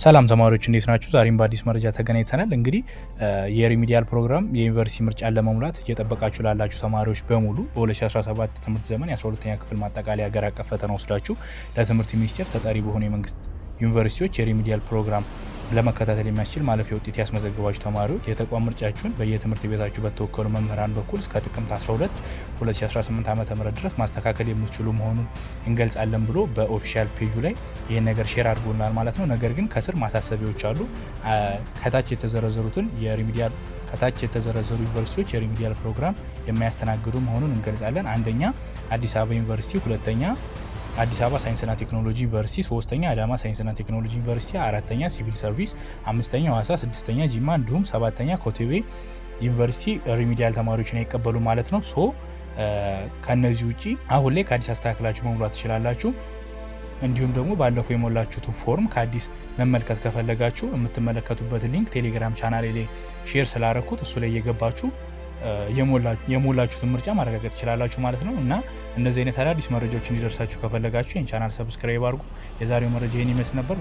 ሰላም ተማሪዎች፣ እንዴት ናችሁ? ዛሬም በአዲስ መረጃ ተገናኝተናል። እንግዲህ የ remedial ፕሮግራም የዩኒቨርሲቲ ምርጫን ለመሙላት እየጠበቃችሁ ላላችሁ ተማሪዎች በሙሉ፣ በ2017 ትምህርት ዘመን የ12ኛ ክፍል ማጠቃለያ ሀገር አቀፍ ፈተና ወስዳችሁ ለትምህርት ሚኒስቴር ተጠሪ በሆኑ የመንግስት ዩኒቨርሲቲዎች የ remedial ፕሮግራም ለመከታተል የሚያስችል ማለፊያ ውጤት ያስመዘገባችሁ ተማሪዎች፣ የተቋም ምርጫችሁን በየትምህርት ቤታችሁ በተወከሉ መምህራን በኩል እስከ ጥቅምት 12 2018 ዓ.ም ድረስ ማስተካከል የምትችሉ መሆኑን እንገልጻለን ብሎ በ official page ኡ ላይ ይህን ነገር share አድርጎናል ማለት ነው። ነገር ግን ከስር ማሳሰቢያዎች አሉ። ከታች የተዘረዘሩትን የ remedial ከታች የተዘረዘሩ ዩኒቨርሲቲዎች የ remedial ፕሮግራም የማያስተናግዱ መሆኑን እንገልጻለን። አንደኛ አዲስ አበባ ዩኒቨርሲቲ፣ ሁለተኛ አዲስ አበባ ሳይንስና ቴክኖሎጂ ዩኒቨርሲቲ፣ ሶስተኛ አዳማ ሳይንስና ቴክኖሎጂ ዩኒቨርሲቲ፣ አራተኛ ሲቪል ሰርቪስ፣ አምስተኛ ሐዋሳ፣ ስድስተኛ ጂማ እንዲሁም ሰባተኛ ኮተቤ ዩኒቨርሲቲ remedial ተማሪዎችን አይቀበሉም ማለት ነው። So ከነዚህ ውጪ አሁን ላይ ከአዲስ አስተካክላችሁ መሙላት ትችላላችሁ። እንዲሁም ደግሞ ባለፈው የሞላችሁትን ፎርም ከአዲስ መመልከት ከፈለጋችሁ የምትመለከቱበት link ቴሌግራም ቻናሌ ላይ share ስላረኩት እሱ ላይ እየገባችሁ የሞላችሁትን ምርጫ ማረጋገጥ ትችላላችሁ ማለት ነው። እና እንደዚህ አይነት አዳዲስ መረጃዎች እንዲደርሳችሁ ከፈለጋችሁ ይህን channel subscribe አድርጉ። የዛሬው መረጃ ይህን ይመስል ነበር።